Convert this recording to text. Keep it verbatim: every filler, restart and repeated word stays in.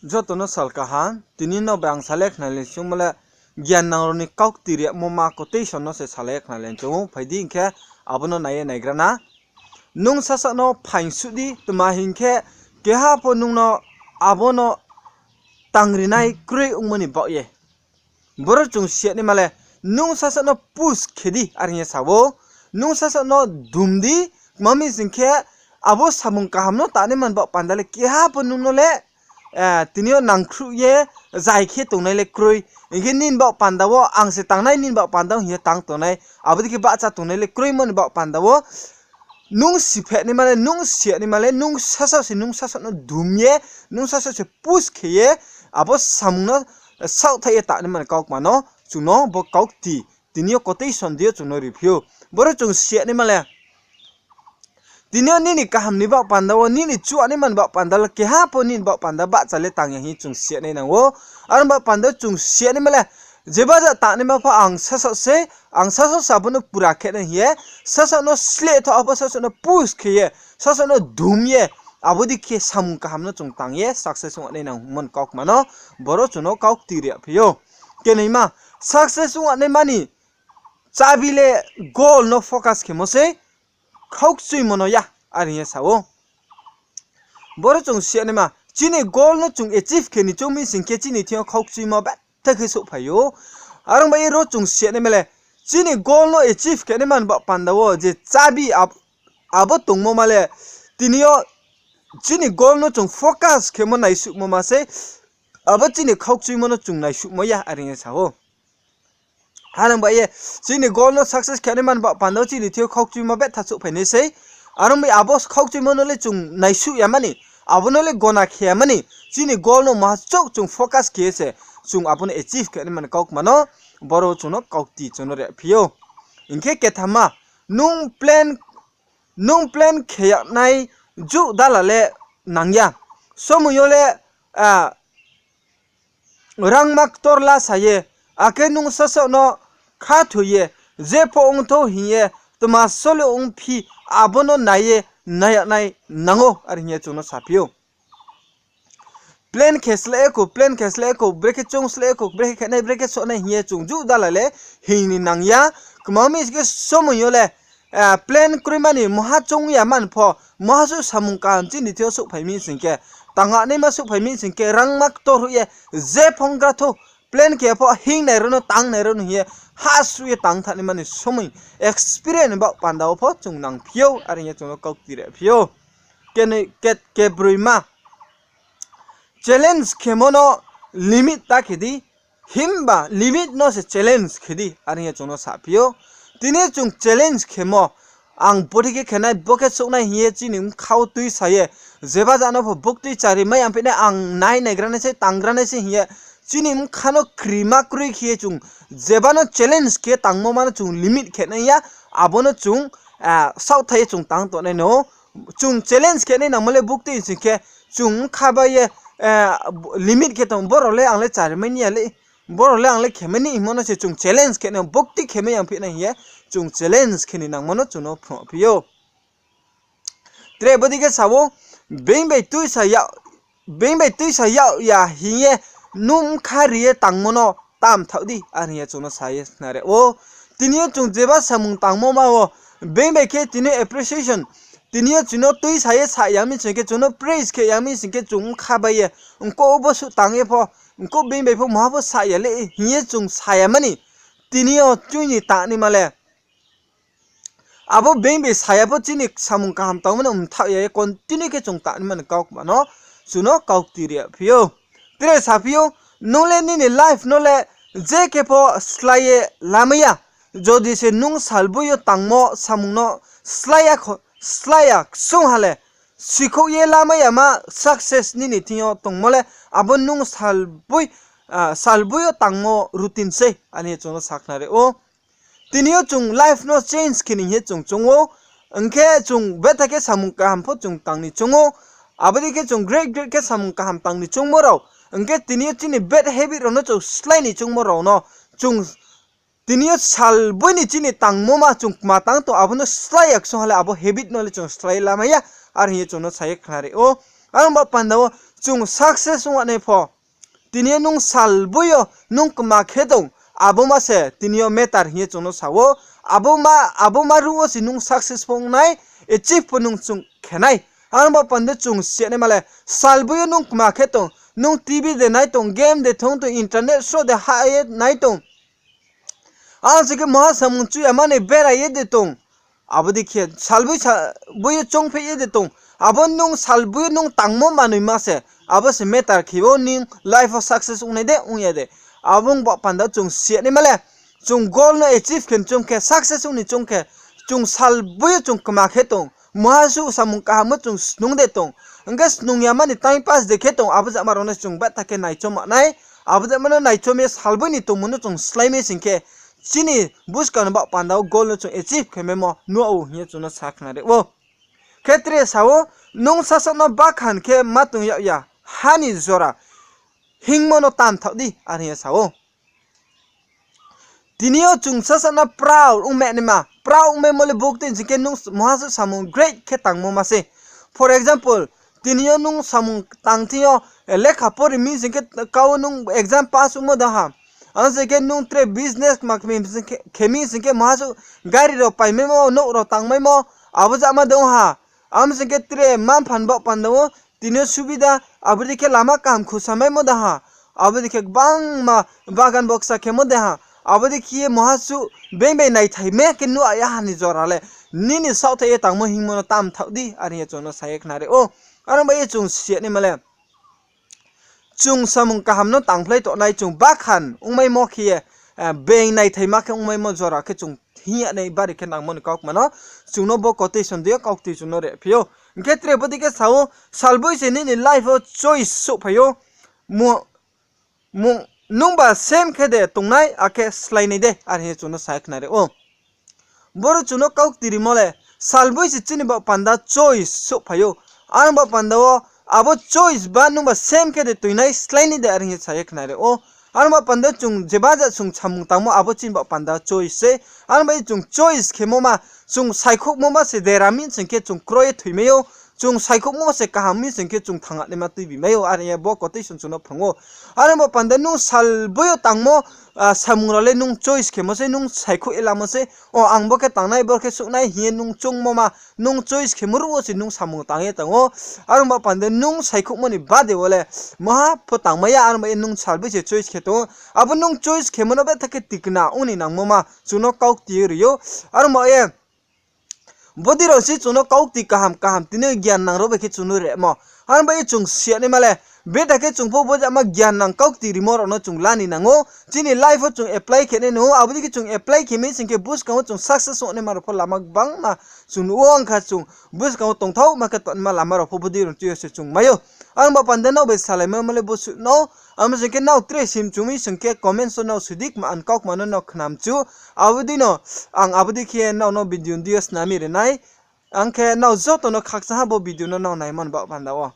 Joto no sal kaham, tini no bai ang salai khnalai chungmo le, giyan nang rao ni kaukti rimo ma quotation no se salai khnalai chung ou, phai di hing khe abo no nai ye naigra na. Nung sasaoh no phaing suh di, tma hing khe keha pho nung no abo no tangrinai kroi ongmo ni baoh ye. Boro chung si ya naima le, nung sasaoh no push khe di, are hing ye sa ou. Nung sasaoh no dum di, tma mi sing khe abo samung kaham no tangnaima ni baoh panda le keha pho nung no le, tini yo nangkhruh ye zai khe tongnai le kroi. Hing khe nini baoh panda wo ang se tangnai, nini baoh panda wo hing ye tang tongnai, abo dei khe bahcha tongnai le kroimo ni baoh panda wo nung si phe naima le, nung si ya naima le, nung sasaoh se, nung sasaoh no dum ye, nung sasaoh se push khe ye, abo samung no saohthaih ye tangnaima ni kaukma no chung no bo kaukti tini yo quotation di yo chung no riphi ou. Boro chung si ya naima le, tini yo nini kaham ni baoh panda wo, nini chuanaima ni baoh panda le keha pho nini baoh panda bahcha le tang ya hing chung si ya nai nang ou. Aro ni baoh panda chung si ya naima le, jeba ja tangnaima pho ang sasaoh se, ang sasaoh se abo no pura khe nai hing ye, sasaoh no sleh tho, abo sasaoh no push khe ye, sasaoh no dum ye, abo dei khe samung kaham no chung tang ye success ong nai nangmo ni kaukma no boro chung no kaukti ri ya phi ou. Kenoima, success ong naima ni chabi le goal no focus khemo sei, khaukchuimo no ya, are hing ye sa ou. Boro chung si ya naima, chini goal no chung achieve khe ni choung mi sing khe chini thing yo khaukchuimo betha khe souhphai ou. Are ong bai ye ro chung si ya naima le, chini goal no achieve khe naima ni baoh panda wo je chabi ab-, abo tongmo ma le, tini yo chini goal no chung focus khemo naisuhmo ma sei, abo chini khaukchuimo no chung naisuhmo ya, are hing ye sa ou. Are ong bai ye, chini goal no success khe naima ni baoh panda wo chini thing yo khaukchuimo betha souhphai nai sei. Are ong bai abo khaukchuimo no le chung naisuh ya mani, abo no le gona khe ya mani, chini goal no maha chouh chung focus khe ye se, chung abo no achieve khe naima ni kaukma no, boro chung no kaukti chung no ri ya phi ou. Hing khe kethamma, nung plan, nung plan khe ya nai juh dala le nang ya. Somoi yo le, rangma ktor la sa ye, akhe nung sasaoh no khathoi ye, jepho ong thou hing ye, tma sole ongphi, abo no nai ye nai ya nai nang ou, are hing ye chung no saphi ou. Plan khe slái ye kho, plan khe slái ye kho, brekhe choung slái ye kho, brekhe khe nai, brekhe soh nai hing ye chung juh dala le hing ni nang ya. Kma mi sing khe somoi yo le, plan kroima ni maha choung ya mani pho, maha suh samung kaham chini thing yo souhphai mi sing khe, tang ha naima souhphai mi sing khe, rangma ktor hoih ye, jepho ong gra thou, plan khe pho hing nai rao no, tang nai rao no hing ye, ha sruh ye tang thanng naima ni somoi, experience ni baoh panda wo pho chung nangphi ou, are hing ye chung no kaukti ri ya phi ou. Kene-, ke-, kebroima, challenge khemo no limit ta khe di, himba limit no se challenge khe di, are hing ye chung no saphi ou. Tini chung challenge khemo, ang bodei khe khe nai, bo khe souh nai hing ye chini bkha wo tuisa ye, jeba ja no pho buktui chari mai yangphi nai, ang nai naigra nai se, tanggra nai se hing ye, chini bkha no krima kroi khe ye chung jeba no challenge khe tangmo ma no chung limit khe nai ya, abo no chung, saohthaih ye chung tang tongnai no. Chung challenge khe nai nangmo le buktui sing khe, chung bkha bai ye, limit khe tong, boro le ang le chari mai ni ya le, boro le ang le khe mai ni hingmo no se chung challenge khe nai, buktui khe mai yangphi nai hing ye, chung challenge khe ni nangmo no chung no phnuh phi ou. Tre bodei khe sa ou, being bai tuisa ya, being bai tuisa yag ya hing ye, nung bkha ri ye tangmo no tam thaoh di, are hing ye chung no sa ye khnari ou. Tini yo chung jeba samung tangmo ma wo, being bai khe tini appreciation, tini yo chung no tuisa ye sa ya mi sing khe, chung no praise khe ya mi sing khe, chung bkha bai ye, ongkouh bo suh tang ye pho, ongkouh being bai pho maha pho sa ya le hing ye chung sa ya mani, tini yo chini tangnaima le, abo being bai sa ya pho chini samung kaham tangmo no mthaoh ya ye continue khe chung tangnaima ni kaukma no chung no kaukti ri ya phi ou. Tre saphi ou, nung le nini life no le je khe pho slái ye lamai ya. Jodi se nung salboi yo tangmo samung no slái ya kho-, slái ya ksung ha le, sikhouh ye lamai ya ma success nini thing yo tongmo le, abo nung salboi, salboi yo tangmo routine sei, are hing ye chung no sakhnari ou. Tini yo chung life no change khe ni hing ye chung choung ou, hing khe chung betha khe samung kaham pho chung tang ni choung ou, abo dei khe chung great great khe samung kaham tang ni choungmo rao, hing khe tini yo chini bad habit rao no chung slái ni choungmo rao no, chung tini yo salboi ni chini tangmo ma chung kma tang tong, abo no slái ya ksung ha le abo habit no le chung slái lamai ya, are hing ye chung no sa ye khnari ou. Aro ba panda wo chung success ong nai pho, tini yo nung salboi yo nung kma khe tong, abo ma se tini yo matter hing ye chung no sa ou. Abo ma ruh wo se nung success pho ong nai, achieve pho nung chung khe nai. Aro ba panda chung si ya naima le, salboi yo nung kma khe tong, nung TV de nai tong, game de thong tong, internet sro de ha ye nai tong, ang se khe maha samung chu ya mani berai ye de tong, abo dei khe salboi sa-, boi yo choungpheh ye de tong, abo nung salboi yo nung tangmo manoi ma se, abo se matter khe ou nung life wo success ong nai de ong ya de. Abo ong ba panda chung si ya naima le, chung goal no achieve khe choung khe, success ong ni choung khe, chung salboi yo chung kma khe tong, maha suh samung kaham wo chung snung de tong, hing khe snung ya mani time pass de khe tong, abo jama rao no chung betha khe naichom ma nai. Abo jama no naichom ye salboi ni tongmung no chung slái mi sing khe, chini buskang ni ba panda wo goal no chung achieve khe maimo nuh ou hing ye chung no sa khnari ou. Khe tre sa ou, nung sasaoh no bakhan khe ma tong yag ya, ha ni jora hingmo no tam thaoh di, are hing ye sa ou. Tini yo chung sasaoh no proud ong mai naima, proud ong maimo le bukti sing khe nung maha suh samung great khe tangmo ma se. For example, tini yo nung samung tang thing yo, lekha pori mi sing khe kau nung exam pass ongmo de ha. Ang sing khe nung tre business kma khe mi sing khe, khe mi sing khe maha suh gari rao pai maimo, nouh rao tang maimo, abo jama de ong ha. Ang sing khe tre mma-mpha ni ba panda wo tini yo subida, abo dei khe lama kaham khusa maimo de ha. Abo dei khe gbangma bagan boksa khemo de ha. Abo dei khe ye maha suh beng bai naithai mai khe nuh ya ha ni jora le, nini saohthaih ye tangmo hingmo no tam thaoh di, are hing ye chung no sa ye khnari ou. Aro ba ye chung si ya naima le, chung samung kaham no tangphlai tongnai, chung bakhan ongmaimo khe ye, beng naithaima khe ongmaimo jora khe chung hing ya nai bari khe nangmo ni kaukma no, chung no bo quotation dei yo kaukti chung no rephi ou. Hing khe tre bo dei khe sa ou, salboi se nini life wo choice souhphai ou. Nungba same khe de tongnai, akhe slái nai de, are hing ye chung no sa ye khnari ou. Boro chung no kaukti rimo le, salboi se chini ba panda choice souhphai ou. Aro ba panda wo, abo choice ba nungba same khe de tongnai, slái nai de, are hing ye sa ye khnari ou. Aro ba panda chung jeba ja chung samung tangmo, abo chini ba panda choice se. Aro ba ye chung choice khemo ma, chung saikhouhmo ma se dera mi sing khe chung kroi ye thoimai ou. Chung saikhouhmo se kaham mi sing khe chung thanngnaima tuibi mai ou, are hing ye bo quotation chung no phrung ou. Aro ba panda nung salboi yo tangmo, samung rao le nung choice khemo se, nung saikhouh ye lamo se. O, ang bo khe tangnai, bo khe souhnai hing ye nung choungmo ma, nung choice khemo ruh wo se nung samung tang ye tang ou. Aro ba panda nung saikhouhmo ni bade wo le maha pho tangmai ya, aro ba ye nung salboi se choice khe tong ou. Abo nung choice khemo no betha khe tikna ong ni nangmo ma chung no kaukti ri ou. Aro ba ye bodei rao se chung no kaukti kaham kaham tini yo gyan nang rao bai khe chung no remo. Aro ba ye chung si ya naima le, betha khe chung pho bo jama gyan nang kaukti rimo rao no chung la ni nang ou. Chini life wo chung apply khe nai nang ou, abo dei khe chung apply khe mi sing khe buskang wo chung success ong naima rao pho lama gbangma chung nuh ou, ong kha chung buskang wo tongthaohma khe tongnaima lama rao pho bodei rao tui yo se chung mai ou. Aro ba panda nrao bai salaimo ma le bo suh no, abo sing khe nrao tre sim chung mi sing khe comments wo nrao soi di, kma ang kaukma no nrao khnam chu. Abo dei no, ang abo dei khe nrao no video dei yo snami ri nai. Ang khe nrao joto no khakchang ha bo video no nrao naimo ni baoh panda wo.